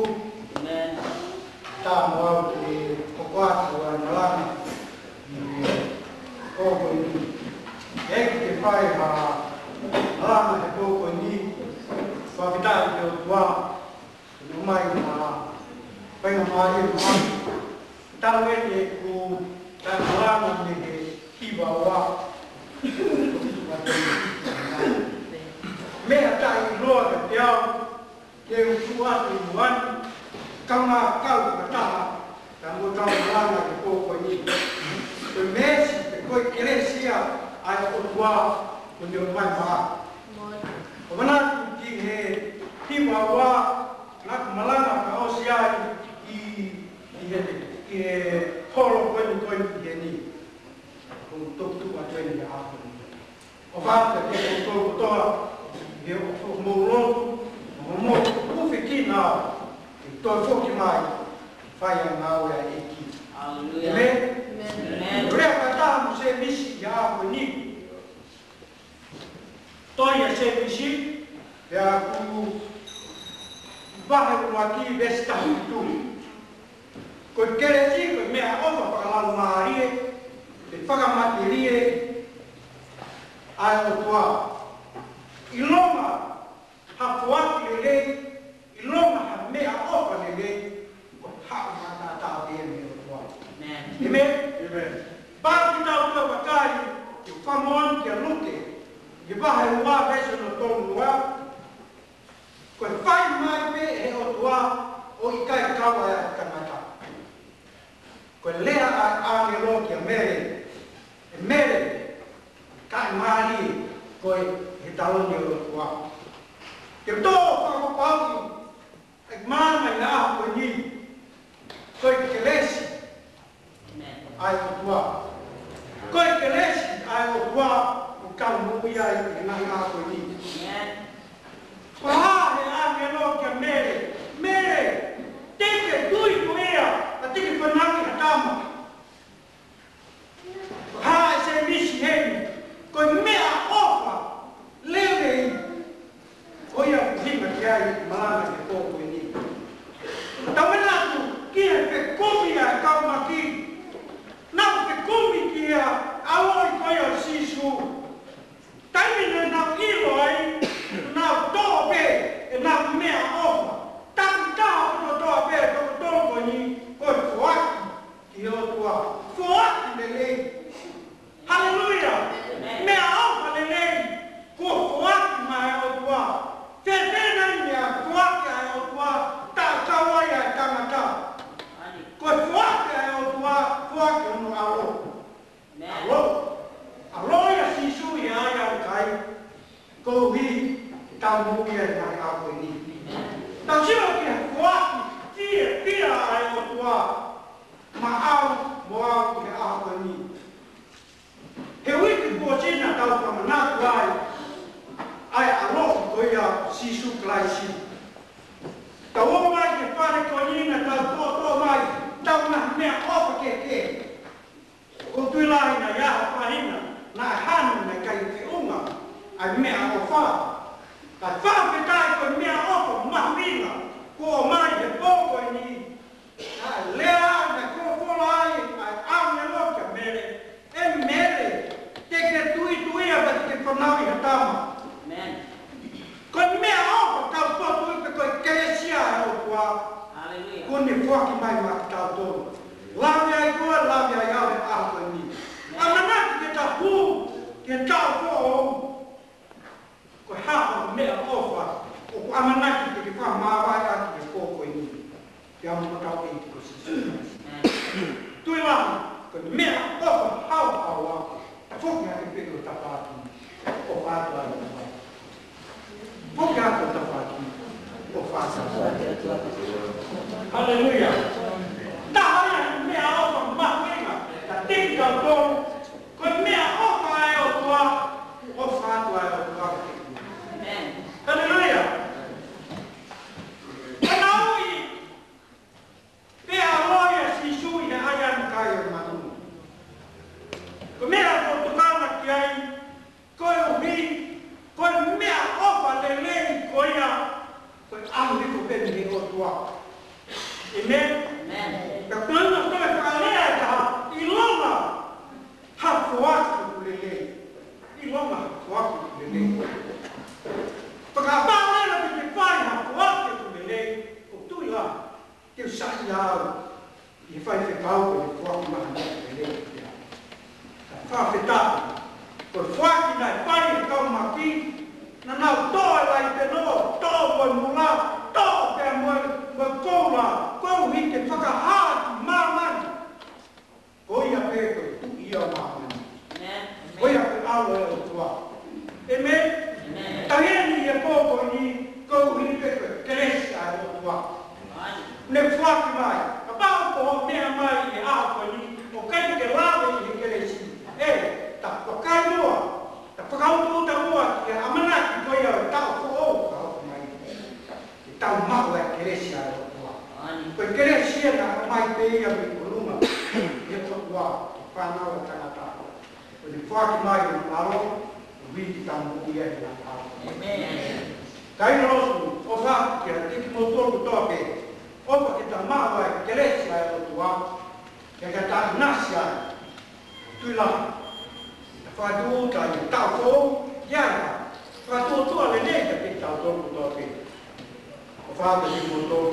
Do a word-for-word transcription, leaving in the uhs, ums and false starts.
ʻĒmeni. Tau mau ke hoko atu ʻa e malanga ʻi he pō ko eni. ʻEiki, ke fai ha malanga he pō ko eni. Fakafetaʻi ki he ʻOtua, ʻomai ha faingamālie mo ha tau eni ʻeku tau malanga mei he Hiva Ua. Meʻa taʻeʻiloa kiate au, ke u tuʻu atu ʻi muʻa ni, kaungā kau fakataha, ka mo tau malanga he pō ko eni. Ko e meesi, pe ko e kelesi ia ʻa e ʻOtua, kuo ne ʻomai maʻaku. ʻOku ou manatu ki he Hiva Ua, naʻá ku malanga fakaʻosi ai ʻi, ʻi he, ʻi he holo ko eni ko eni ʻi heni. Ko e toki tuʻu atu eni ʻa e ʻaho ni. ʻOfa atu kiate kimoutolu kotoa, ʻi he ʻofa mo e lotu, mo e moʻui, ʻofa ke nau toe foki mai, fai ʻa e ngāue ʻa e ʻEiki. Haleluia. ʻĒmeni. ʻĒmeni. ʻĒmeni. Lea fakataha mo Sēmisi ʻi he ʻaho ni. Tohi ʻa Sēmisi, pea ko e vahe ʻuluaki veesi taha fitu. Ko e kelesi, ko e meʻaʻofa fakalaumālie, pe fakamatelie ʻa e ʻOtua. ʻIlonga ha foaki lelei, ʻilonga ha meʻaʻofa lelei, ko e haʻu maʻataʻatā pē ia mei he ʻOtua. ʻĒmeni. ʻĒmeni. ʻĒmeni. Pau ke tau toe vakai, ke fakamoʻoni kia Luke, ʻi he vahe ua veesi hono tolu ua, ko e fai mai pē ʻe he ʻOtua ʻo ʻikai kau ai ʻa e tangata. Ko e lea ʻa e ʻāngelo kia Mele, ʻe Mele, kae mālie koe ʻi he taloni ʻo e ʻOtua. Ke tau fakapapauʻi ʻa e malanga ʻi he ʻaho ko eni, ko e kelesi ʻa e ʻOtua. Ko e kelesi ʻa e ʻOtua ʻoku tau moʻui ai ʻi he ngaahi ʻaho ko eni. Fakahā ʻe he ʻāngelo kia Mele, Mele, te ke tuituia, ka te ke fanauʻi ha tama. Fakahā ʻe Sēmisi heni, ko e meʻaʻofa lelei, ko ia ʻoku ʻuhinga ki ai e malanga he pō ko eni. Tau manatu ki he fekumi ʻa e kau maki, naʻa nau fekumi ki he ʻaloʻi ko ia ʻo Sīsū. Taimi naʻa nau ʻilo ai, nau toʻo pē ʻenau meʻaʻofa. Takitaha kotoa pē ʻa e toko tolu ko eni, ko e foaki ki he ʻOtua. Foaki lelei. Haleluia. ʻĒmeni. Meʻaʻofa lelei, kuo foaki mai ʻe he ʻOtua. Fēfē nai meʻa foaki ʻa e ʻOtua, taʻe kau ai ʻa e tangata. Ko e foaki ʻa e ʻOtua, foaki hono ʻAlo. ʻĒmeni. ʻAlo. ʻAlo ia Sīsū ʻi he ʻaiʻanga kai. Koeʻuhi ke tau moʻui ai he ʻaho ko eni. Tau sio ki he foaki fiefia ʻa e ʻOtua maʻau mo au ʻi he ʻaho ko eni. He uike kuo ʻosi naʻa tau fakamanatu ai ʻa e ʻAlo ko ia ʻo Sīsū Kalaisi. Tau ō mai ki he fale ko eni naʻa tau toʻotoʻo mai, tau ngaahi meʻaʻofa kehekehe. ʻOku ou tui lahi naʻe ʻi ai ha faʻahinga naʻe hanu naʻe ʻikai feʻunga ʻa e meʻaʻofa. Ka fakafetaʻi ko e meʻaʻofa mahuʻinga kuo ʻomai he pō ko eni. ʻA e lea naʻe folofola ai ʻa e ʻāngelo kia Mele, ʻe Mele, te ke tuituia pea te ke fanauʻi ha tama. ʻĒmeni. Ko e meʻaʻofa tau potu pē ko e kelesi ʻa e ʻOtua. Haleluia. Kuo ne foaki mai maʻatautolu. Lave ai koe, lave ai au he ʻaho ko eni. ʻAmanaki ke tau hū ki he taʻu foʻou. Ko e hā ha meʻaʻofa ʻoku ʻamanaki ke ke fakamāvae ʻaki he pō ko eni. Ke ʻamu mo tau ʻEiki ko Sīsū. Tui lahi, ko e meʻaʻofa haohaoa, foki hake pē ki ho tafaʻaki, ʻofa atu ai. Foki hake ki ho tafaʻaki, ʻofa atu ai. Haleluia. Taha ia e meʻaʻofa mahuʻinga, ka tiki kau tolu, ko e meʻaʻofa ʻa e ʻOtua, ʻofa atu ʻa e ʻOtua. ʻĒmeni. Haleluia. Ko e ʻalu ʻi he ʻAlo ʻo Sīsū ʻi he ʻaiʻanga kai ʻo e manu. Ko e meʻa ʻoku ou tokanga ki ai, koeʻuhi, ko e meʻaʻofa lelei ko ia, ko e ʻalu hifo pē mei he ʻOtua. ʻĒmeni. Ka ko e ʻuhinga ko e fakalea ʻe taha, ʻilonga ha foaki ʻoku lelei. ʻIlonga ha foaki ʻoku lelei. Fakapapau leva ke ke fai ha foaki ʻoku lelei, ʻoku ou tui lahi te u saiʻia au ʻi he faifekau ko e foaki mai ha meʻa lelei kiate au. Fakafetaʻi. Ko e foaki naʻe fai ʻe he kau Maki, naʻa nau toʻo e laʻi penoa, toʻo mo e mula, toʻo pea mo e, mo e koula, koeʻuhi ke fakahā ki māmani. Ko ia pē ko e Tuʻi ʻo māmani. Ko ia ko e ʻAlo ʻo e ʻOtua. ʻĒmeni. Tahi eni ʻi he pō ko eni, koeʻuhi pē ko e kelesi ʻa e ʻOtua. Ne foaki mai, kapau ko hoʻo meʻa mai ʻi he ʻaho ko eni, ʻoku ʻikai ke lave ʻi he kelesi. ʻE, ta vakai muʻa, ta fakautuuta muʻa ki he ʻamanaki ko ia ʻo e taʻu foʻou ka hoko mai. Ke tau maʻu e kelesi ʻa e ʻOtua. Ko e kelesi ia naʻe ʻomai pē ia mei ʻolunga ʻe he ʻOtua ki he fānau ʻa e tangata. Ko ʻene foaki mai ʻo e ʻAlo, ʻoku ʻi ai e tau moʻui ʻi he ʻAlo. ʻĒmeni. Kāinga lotu, ʻofa atu kiate kimoutolu kotoa pē. ʻOfa ke ta maʻu e kelesi ʻa e ʻOtua, ke ta ʻinasi ai. Tui lahi. Ta fakatūʻuta ʻi he taʻu foʻou, ʻi ai ha fakatūʻuta lelei kiate kitautolu kotoa pē. ʻOfa atu kiate kimoutolu,